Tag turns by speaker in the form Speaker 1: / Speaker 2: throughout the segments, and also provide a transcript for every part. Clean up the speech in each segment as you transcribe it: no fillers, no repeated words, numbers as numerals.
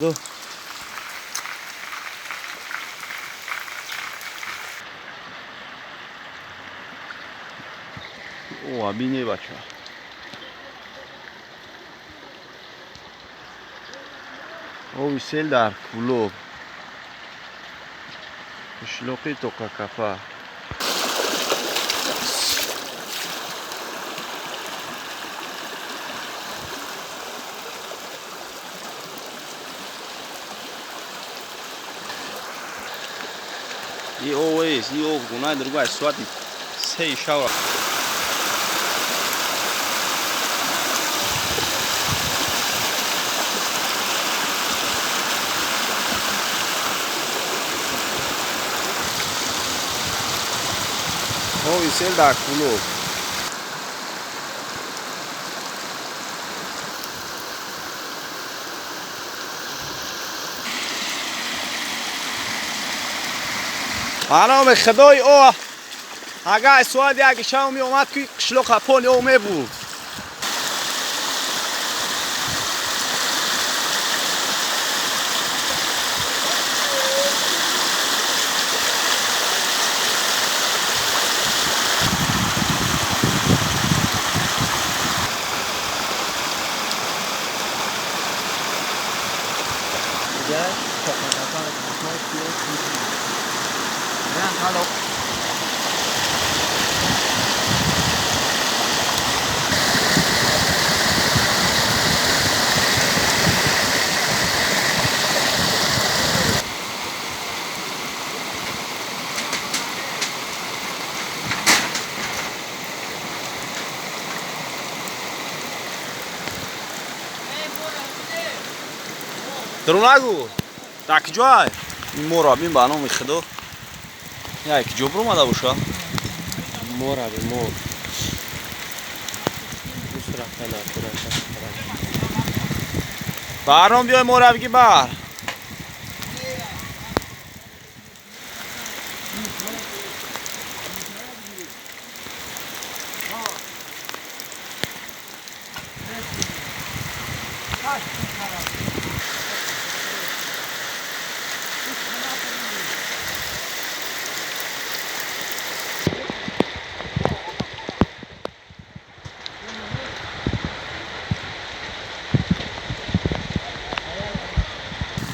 Speaker 1: Оби не, бача. Оби сел дар Кӯлоб, қишлоқи Тоқакафа. И овес, и ов гунай другай соати 3 шава. Оби сел дар Кӯлоб. Ба номи худои о, агар соат 1 шав меомад, ки қишлоқа поли о мебурд. Дарунагу, дар киҷоай? Ин моро бин, ба номи худо. Як киҷо биромада боша?
Speaker 2: Мора бин, мор.
Speaker 1: Баром биёй, мора биги бар.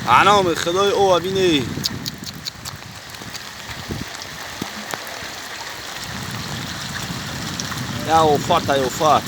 Speaker 1: Ба номи худои о, бинӣ. Я офат, ай офат.